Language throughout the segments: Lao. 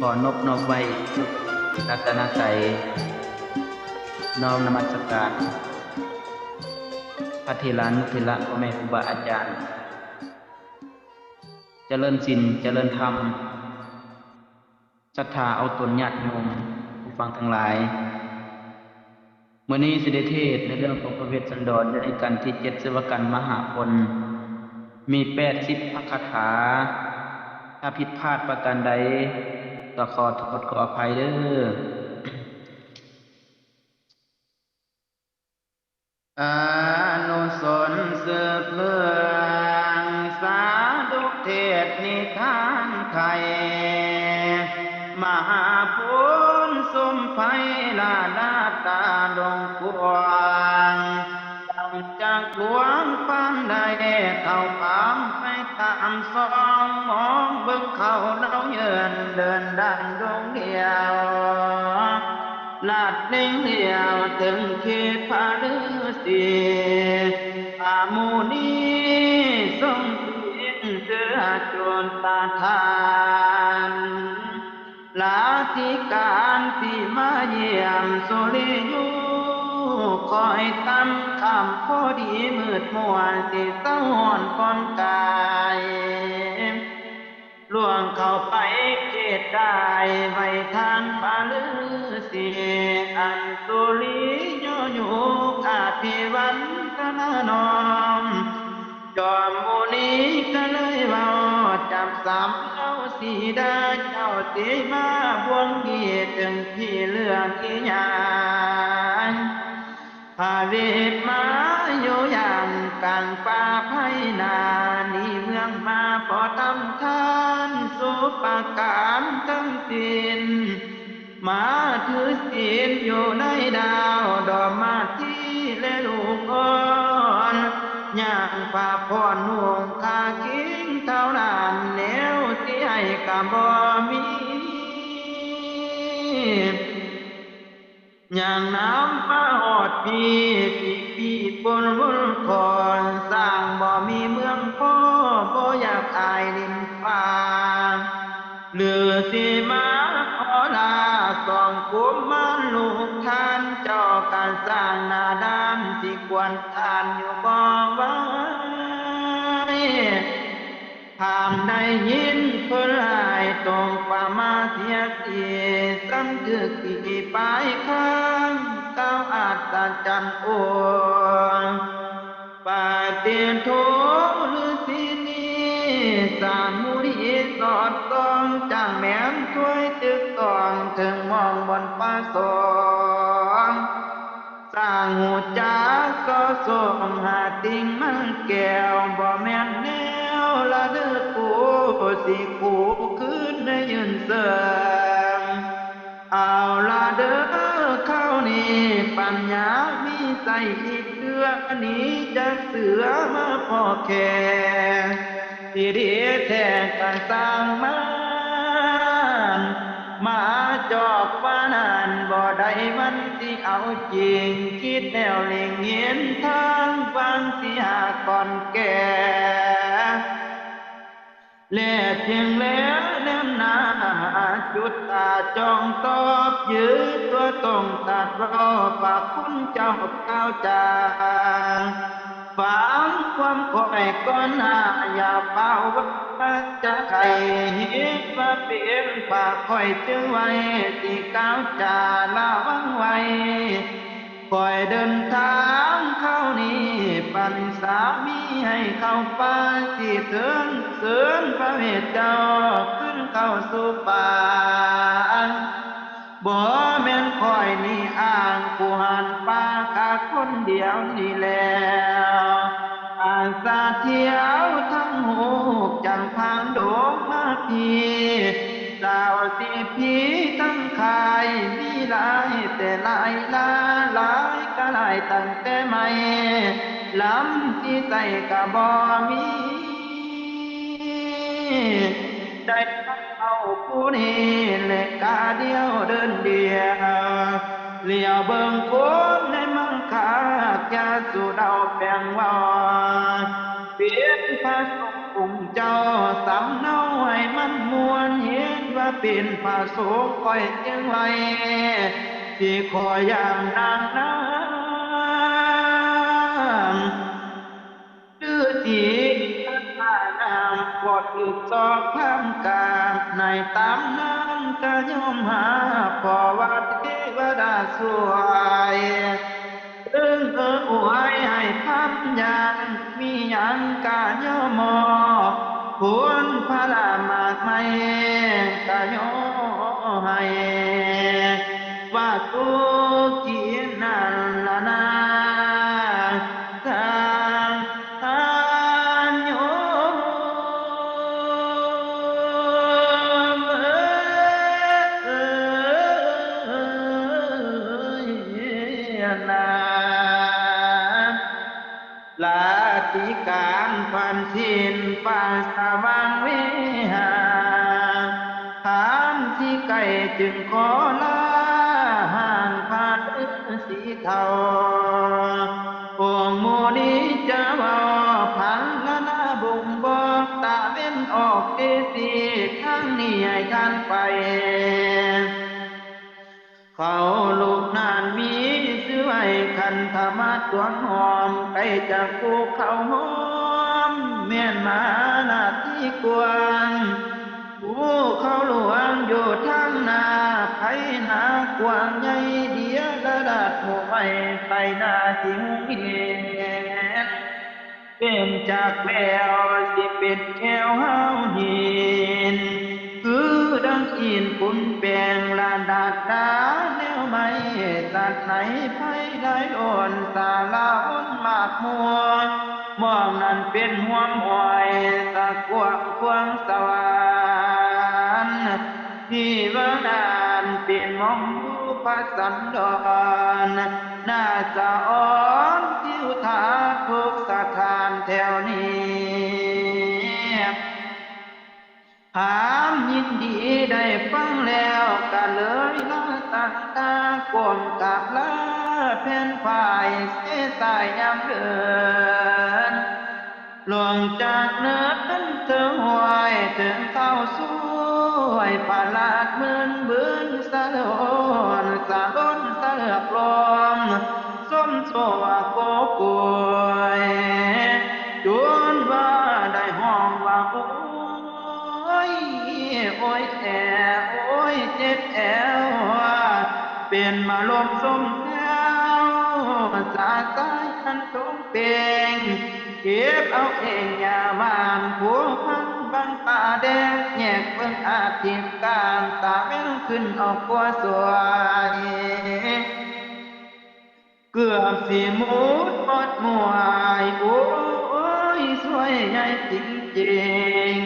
ຂໍນົບນ້ອມໄຫວ້ພະລັດຕະນະໄຕ, ນ້ອມນະມັດສະການພະເຖລານຸເຖລະ ພໍ່ແມ່ຄູບາອາຈານ, ຈະເລີນສິນ ຈະເລີນທຳ, ສັດທາເອົາຕົນ ຍາດໂຍມຜູ້ຟັງທັງຫຼາຍ. ມື້ນີ້ຊິໄດ້ເທດໃນເລື່ອງຂອງພະເວດສັນດອນ ໃນກັນທີເຈັດ ເສວະກັນມະຫາພົນ ມີແປດສິບພະຄາຖາ. ຖ້າຜິດພາດປະການໃດ ກໍຂໍໂທດຂໍອະໄພເດີ້. ອະນຸສົນສືບເລື່ອງ ສາດຸເທດນິທານໄທ ມະຫາໂພນສົມໄພ ລາດາຕາດົງກວ້າງ ຫຼັງຈາກຫຼວງພານໄດ້ເຂົ້າພາມໄປຕາມຊ່ອງ ມອງເບິ່ງເຂົາເລົ່າເຍີນ ເດີນດານດົງດຽວ ລາດເລັງຫຼຽວເຖິງເຂດພະລືສີ ພະມຸນີຊົງສິນເຊື້ອຈຸດຕະທານ ລາທິການທີ່ມາຢ້ຽມສຸລິຢູ່ ຄ້ອຍຄ່ຳຄ່ຳພໍດີມືດມົວ ຊິເຊົາຮ້ອນຜ່ອນກາຍ ລ່ວງເຂົ້າໄປເຂດດາຍໄຫວ້ທ່ານພະລືສີ ອັນສຸລິຍໍໂຍກອະພິວັນທະນານ້ອມ ຈອມມຸນີກໍເລີຍເວົ້າຈັບສຳເອົາສີດາ ເຈົ້າຊິມາບວງດີເຖິງທີ່ເລື່ອງອີຫຍັງ? ພະເວດມາຢູ່ຢ່າງກາງປ່າໄພນາ ໜີເມືອງມາພໍທຳທານ ສຸປະການທັງສິ້ນ ມາຖືສິນຢູ່ໃນດາວດອມມາທີ ແລະລູກອ່ອນ ຍ່າງພະພອນນຸ່ງຜ້າຄີງເທົ່ານັ້ນ ແນວຊິໃຫ້ກໍບໍ່ມີ. ຍ່າງນຳມາຮອດພີ້ ປີປີປົນວົນຄອນ ສ້າງບໍ່ມີເມືອງພໍ ບໍ່ຢາກອາຍລິນຟ້າ ຫຼືຊິມາຂໍລາສອງກຸມມານລູກທ່ານ ເຈົ້າກໍສ້າງໜ້າດ້ານ ຊິກວນທ່ານຢູ່ບໍ່ໄຫວ. ທ່ານໄດ້ຍິນເພິ່ນຫຼາຍຕົງປະມາເສຍສີ ສຳນຶກຕີປາຍຄາງ ກ່າວອັດສະຈັນໂອ ປາຕິໂທ ລືສີນີ ສາມຸນີສອດສ່ອງ ຈ້າງແມ່ນຖ້ວຍຕຶກຕອງ ເຖິງມອງບ່ອນປະສອງ ສ້າງຮູ້ຈັກສໍ້ສົມຫາຕິ່ງມັງແກ້ວ ບໍ່ແມ່ນແນວລະເດີກູ ຊິກູຄືນໄດ້ຢືນເຊີງ ເອົາລະເດີ ຄາວນີ້ປັນຍາມີໃຊ້ອີກເທື່ອ ໜີຈາກເສືອມາພໍ້ແຂ້ ທີ່ດີແທ້ກໍຊ່າງມັນ ມາຈອກວ່ານັ້ນບໍ່ໄດ້ ມັນຊິເອົາຈິງ ຄິດແລ້ວເລັງເຫັນທາງ ຫວັງຊິຫາກ່ອນແກ່ ແລະຈຶ່ງແລແນມໜ້າ ຈຸດຕາຈ້ອງຕອບ ຢືນຕົວຕົງຕັດເວົ້າ ພະຄຸນເຈົ້າກ່າວຈາ ຟັງຄວາມຂ້ອຍກ່ອນໜ້າ ຢ່າຟ້າວວ່າຈາໄກ ເຮັດວ່າເປັນພະຂ້ອຍຈຶ່ງໄວ ຊິກ່າວຈາລະວັງໄວ ຂ້ອຍເດີນທາງຄາວນີ້ ປັນສາມີໃຫ້ເຂົ້າປ່າ ຊິເຊີນເຊີນພະເວດເຈົ້າ ຄືນເຂົ້າສູ່ປ່າ ບໍ່ແມ່ນຂ້ອຍນີ້ອ້າງ ຜູ້ຫານປ່າກະຄົນດຽວນີ້ແລ້ວ ອາສາທ່ຽວທັງໂຮກ ຈາກທາງດົງມາພີ້ ຊາວສີພີທັງຄ້າຍ ມີຫຼາຍແຕ່ຫຼາຍລາ ຫຼາຍກະຫຼາຍຕັ້ງແຕ່ໄມ້ ລຳທີ່ໃສ່ກະບໍ່ມີ ໄດ້ ເອົາຜູ້ນີ້ແລະກາດຽວເດີນດຽວ ຫຼຽວເບິ່ງຄົນໃນມັງຄາກ ຢ່າສູ່ເດົາແປງເວົ້າ ເປັ ເປັນພະສົງອົງເຈົ້າ ສຳເນົາໃຫ້ມັນມ່ວນ ເຫັນວ່າເປັນພະສົງຂ້ອຍຈຶ່ງໄຫວ້ ຊິຂໍຢ່າງນາງນາງ ຫຼືສີ ນາງນາງ ບໍ່ຖືກຊອກຄວາມການ ໃນຕຳນານກະຍອມຮັບ ເພາະວ່າເທວະດາຊ່ວຍ ເອີງເອີອວຍໃຫ້ພຳຍັນ ມີຫຍັງກະຍອມມອບ ຜົນຜະລະໝາກໄມ້ກະຍອມໃຫ້ ວ່າສຸຂີນັ້ນລະນາ ທ່ານໂຍມເອີຍນາ. ລາຕິການພັນສິນ ປ່າສະຫວ່າງເວຫາ ຖາມທີ່ໃກ້ຈຶ່ງຂໍລາ ຮ່າງພະລືສີເຖົ້າ ອົງມຸນີຈະເວົ້າ ພັນລະນາບົ່ງບອກ ຕາເວັນອອກເດຊີ ທາງນີ້ໃຫ້ທ່ານໄປ. ເຂົາລູກນັ້ນມີຊື່ໄວ້ ຄັນທະມາດວງຫອມ ໃກ້ຈະປູກເຂົ້າຫອມ ແມ່ນມານາທີກວ້າງ ພູເຂົາຫຼວງຢູ່ທາງໜ້າ ໄພນາກວ້າງໃຫຍ່ ເດຍລະດັດໝູ່ໄມ້ ໄປໜ້າທີ່ຫຸງເຫັນ ເປັນຈັກແລ້ວ ຊິເປັນແກ້ວຫາວຫີນ ຄືດັ່ງອິນປຸນແປງລະດັດດາແນວໃໝ່ ສັດໃນໄພໄດ້ໂອນ ສາລາວົນໝາກມ່ວງ ໝ່ອງນັ້ນເປັນຮ່ວມຫ້ວຍ ສະກວ້າງຂວາງສະຫວັນ ທີ່ວ່ານັ້ນເປັນໝ່ອງຢູ່ພະສັນດອນ ໜ້າສະອອນທິວທາດທຸກສະຖານແຖວນີ້ ພາມຍິນດີໄດ້ຟັງແລ້ວ ກະເລີຍລາຕັ້ງທ່າ ກົ້ມກາບລາແຜ່ນຝ້າຍເຊສາຍຍາມເດີນ ລົງຈາກເນີນເທິງຫ້ວຍ ເຖິງເຂົ້າສູ່ຫ້ວຍພະລາດ ມື່ນບືນສະຫຼົນ ສະຫຼົນສະເຫຼືອກລົມ ຊົມໂຊວ່າໂກໂກຍ ຈົນວ່າໄດ້ຮ້ອງວ່າ ໂອ້ຍ ໂອ້ຍແອ ໂອ້ຍເຈັບແອວ ເປັນມາລົມຊົມແຊວ ສາສາຍອັນຕົງເປັງ ເກັບເອົາເອງຍາວານ ພົວພັນບັງປາແດງ ແຍກເບິ່ງອາທິການ ຕາແວວຂຶ້ນອອກກົວສວຍ ເກືອບຊິໝົດໝົດໝວຍ ໂອ້ຍ ຊ່ວຍໃຫຍ່ຈິງ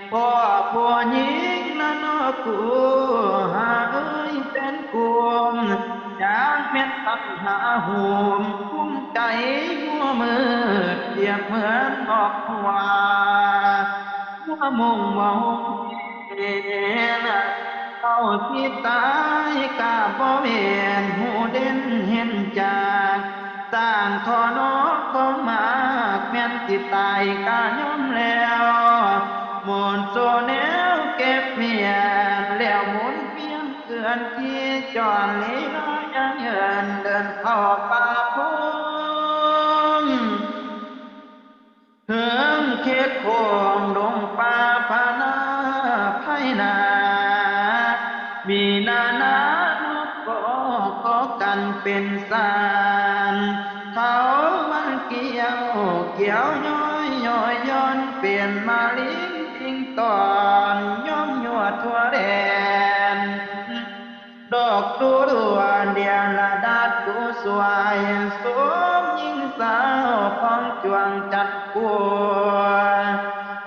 ໆ ພໍ່ຜູ້ຍິງລະເນາະກູ ຫາເອີຍແຟນກຸມ ຈັ່ງແມ່ນຕັນຫາໂຫມ ກຸມໃຈຫົວມືດ ປຽບເໝືອນນອກຫົວ ຫົວມຸງບໍ່ຫົງເຫັນ ເຮົາຊິຕາຍກະບໍ່ເຫັນ ຮູ້ເດັ່ນເຫັນຈາກ ສ້າງທໍນອກຂອງມາກ ແມ່ນຊິຕາຍກະຍອມແລ້ວ ໝົດໂຊແນວເກັບມ້ຽນ ແລ້ວໝູນວຽນເຄື່ອນທີ່ ຈອນລີລາຍາງເຫີນ ເດີນເຂົ້າປ່າພົງ ເທິງເຂດໂຂງດົງປ່າພະນາໄພນາ ມີນານານົກກໍກໍກັນເປັນສານ ເທົາວັນກ່ຽວ ກ່ຽວຍ້ອຍຍ້ອຍຍ້ອນ ເປັນມາລິງຕິງຕອນ ຍ້ອມຍົວທົ່ວແດນ ດອກດູດວນເດຍລະດັດດູສວຍ ສົມຍິງສາວຂອງຈວງຈັນກູ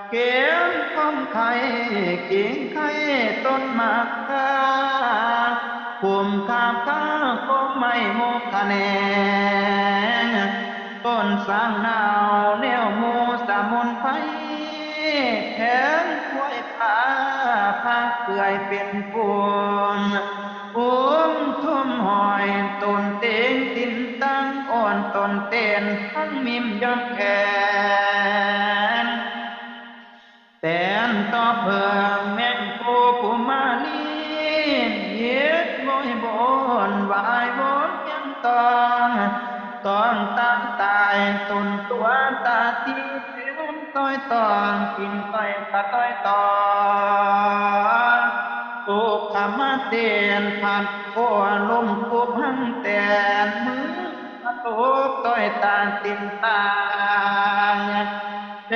ເຂັມຄອມໄຂ່ ກິ່ງໄຂ່ຕົ້ນໝາກຄາ ຜົມຄາບຄາ ຄອມໄມ້ໂມກຂະແໜງ ຕົ້ນສາງນາວ ແນວໝູສະໝຸນໄພ ແຂນຄວາຍ ພາ ພາເປືອຍເປັນຝຸ່ນ ອຸ້ມທຸ່ມຫອຍ ຕົ້ນເຕັງຕິນຕັ້ງ ອ່ອນຕົ້ນເຕັນ ທັງມິມຢອມແຂ ຕົນຕົວຕາຕີເຕັມຕ້ອຍຕອງ ກິນຕ້ອຍກະຕ້ອຍຕອງ ໂຕຂະມາເຕນ ພັດໂຄລົມໂຄພັງແຕນ ມືກະໂຕກຕ້ອຍຕາເຕັມຕາ ແຕ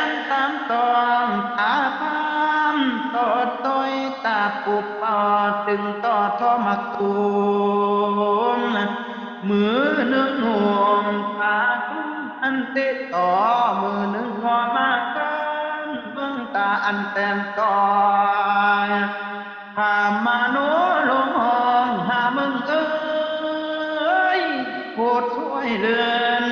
ນຕາມຕອງ ຕາພາມຕໍ່ຕ້ອຍຕາປຸບປອດ ຕຶງຕໍ່ທໍ່ໝາກຕູມ ມື້ໜຶ່ງໂຮມ ພາຕຸມອັນເຕະຕໍ່ ມື້ໜຶ່ງງໍມາການ ເບິ່ງຕາອັນແຕນຕໍ່ ພາມະໂນລົງຫ້ອງ ຫາເບິ່ງເອີຍ ໂພດຊ່ວຍເລື່ອນ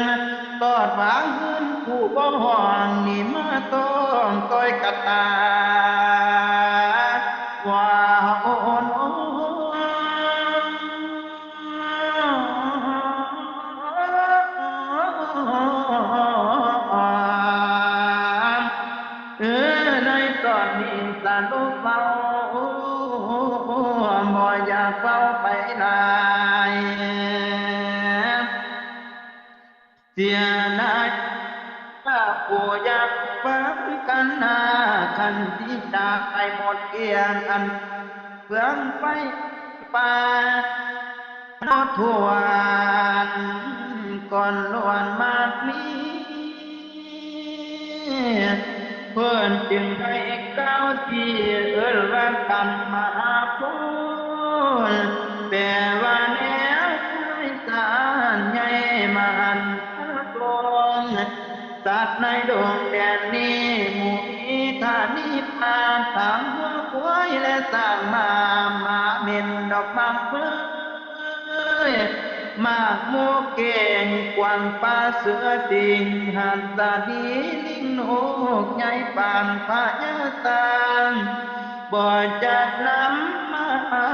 ຕອດວ່າເຮືອນຜູ້ບໍ່ຫ້ອງ ນີ້ມາຕ້ອງຕ້ອຍກະຕາ ວ່າໂອນໂອນ ເອີ ໃນຕອນນີ້ສະຫຼຸບເວົ້າ ບໍ່ຢາກເວົ້າໄປຫຼາຍ ເສຍດາຍ ຜູ້ຢາກຟັງກັນນາ ຄັນຊິຈາກໄປໝົດກ້ຽງ ອັນເຟືອງໄຟປ່າ ບໍ່ຖ້ວນ ກ່ອນລ້ວນມາກມີ ເພິ່ນຈຶ່ງໄດ້ກ່າວທີ່ເອີ້ນວ່າກັນມະຫາໂພນ ແປວ່າແນວໄພສານໃຫຍ່ມະຫັນທະລາກົມ ສັດໃນດົງແດນນີ້ ໝູ່ມີທານີພານ ທັງງົວຄວາຍ ແລະ ຊ້າງມ້າ ມ້າເໝັນດອກໝາກເຟີຍ ໝາກໂມເກງກວາງປ່າເສືອສິງ ຫັດສະດີລິງນົກໃຫຍ່ປານພະຍາຊ້າງ ບໍ່ຈັກນຳມາອ້າ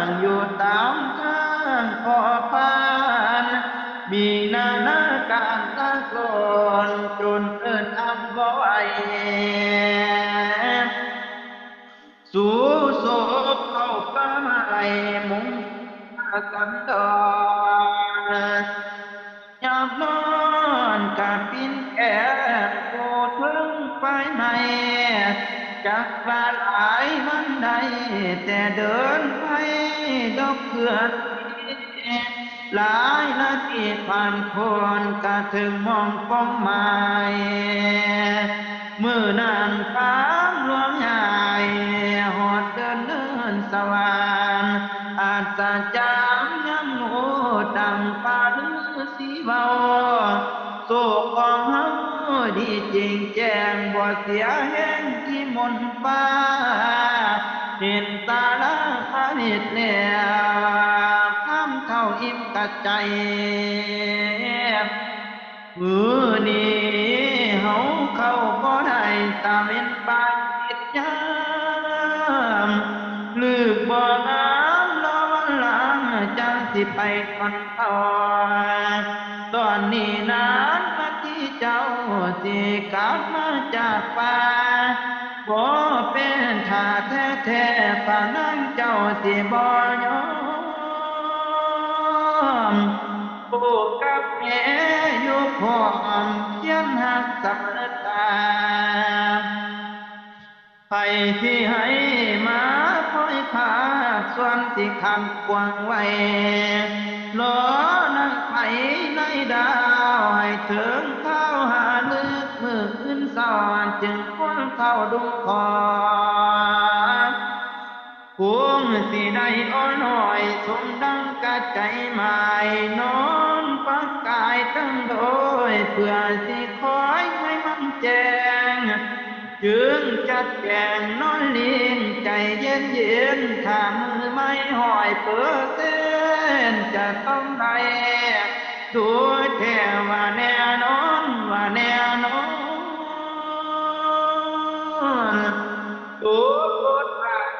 ງ ຢູ່ຕາມທາງຂໍຜ່ານ ມີນານາການລາກລອນ ຈົນເອີ້ນອຳບໍ່ໄຫວ ສູ່ສົບເຂົ້າປ່າໄມ້ ມຸງຜ້າກັນດອນ ຍາມນອນກະປິ່ນແອບ ຜູ້ເທິງໄຟໄໝ້ ຈັກວ່າຫຼາຍວັນໃດ ແຕ່ເດີນໄພດອກເຄືອ ຫຼາຍນາທີຜ່ານພົ້ນ ກະເຖິງໝ່ອງປ່ອງໝາຍ ມື້ນັ້ນທາງຫຼວງໃຫຍ່ ຮອດເດີນເນີນສະຫວ່ານ ອັດສະຈັນຍັງຮູ້ ດັ່ງປ່າລືສີເວົ້າ ໂຊກຂອງເຮົາດີຈິງແຈ້ງ ບໍ່ເສຍແຮງທີ່ມົນຟ້າ ເຫັນຕາລາພະນິດແລ້ວ ຄຳເທົ່າອີ່ມກະໃຈ ມື້ນີ້ເຮົາເຂົ້າບໍ່ໄດ້ ຕາເວັນປານປິດຍາມ ລຶກບໍ່ງາມລໍວັນຫຼັງ ຈັ່ງຊິໄປກ່ອນເຂົາ ຕອນນີ້ນານມາທີ່ເຈົ້າຊິກັບມາຈາກປ່າ ບໍ່ເປັນທ່າແທ້ໆ ພະນາງເຈົ້າຊິບໍ່ຍອມ ຜູ້ກັບແມ່ຢູ່ພ້ອມຄຽງຮັກສະເໝີຕາ ໃຜທີ່ໃຫ້ມາພອຍພາດ ສ່ວນຊິຂັງຂວາງໄວ້ ລໍນາງໄຜນາຍດາວ ໃຫ້ເຖິງຄາວຫາລຶກ ມື້ອື່ນເຊົ້າຈຶ່ງຄວນເຂົ້າດຸງຂໍ ຄົງຊິໄດ້ອ່ອນຫ້ອຍ ສົມດັ່ງກະໃຈໝາຍ ນອນປັກກາຍຕັ້ງໂດຍ ເພື່ອຊິຄອຍໃຫ້ມັນແຈ້ງ ຈຶ່ງຈັດແຈງນອນລີງໃຈເຢັນໆ ຖ້າມື້ໃໝ່ຮ້ອຍເປີເຊັນ ຈະຕ້ອງໄດ້ ໂດຍແທ້ວ່າແນ່ນອນ ວ່າແນ່ນອນ ໂຕໂພດພາກ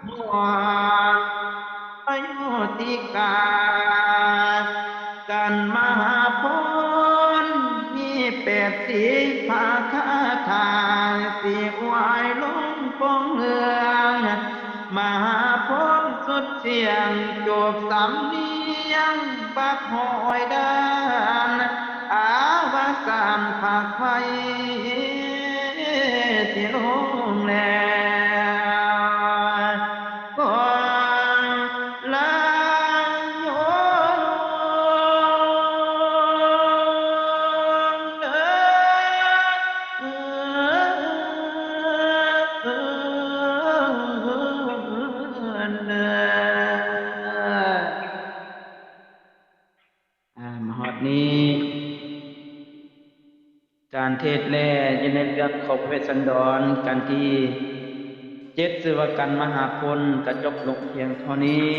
ຮອດໄປໂຫຕິກາ ກັນມະຫາພົນ ມີແປດສິບພາຄາຖາ ຊິອວຍລົງປົງເຮືອງ ມະຫາພົນສຸດສຽງ ຈົບສຳນຽງບັກຮ້ອຍດ້ານ ອາ ຜັກໄຟຊິລົງແລ້ວ ກ່ອນລາໂຍມເດີ ເດີ. ອ່າ ມາຮອດນີ້ ການເທດແລຢູ່ໃນເລື່ອງຂອງເວດສັນດອນ ກັນທີເຈັດ ຊື່ວ່າກັນມະຫາພົນ ກະຈົບລົງພຽງເທົ່ານີ້.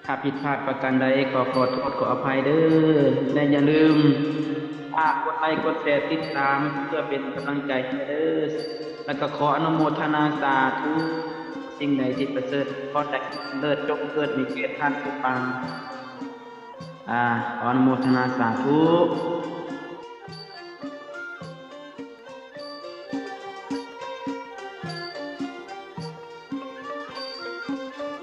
ຖ້າຜິດພາດປະການໃດ ຂໍ ຂໍໂທດຂໍອະໄພເດີ ແລະ ຢ່າລືມຝາກກົດໄລ ກົດແຊ ຕິດຕາມ ເພື່ອເປັນກຳລັງໃຈໃຫ້ເດີ ແລະ ກະຂໍອະນຸໂມທະນາສາທຸ ສິ່ງໃດທີ່ປະເສີດ ຂໍໃຈເລີດ ຈົ່ງເກີດມີແກ່ທ່ານຜູ້ຟັງ. ອາ ຂໍອະນຸໂມທະນາສາທຸ.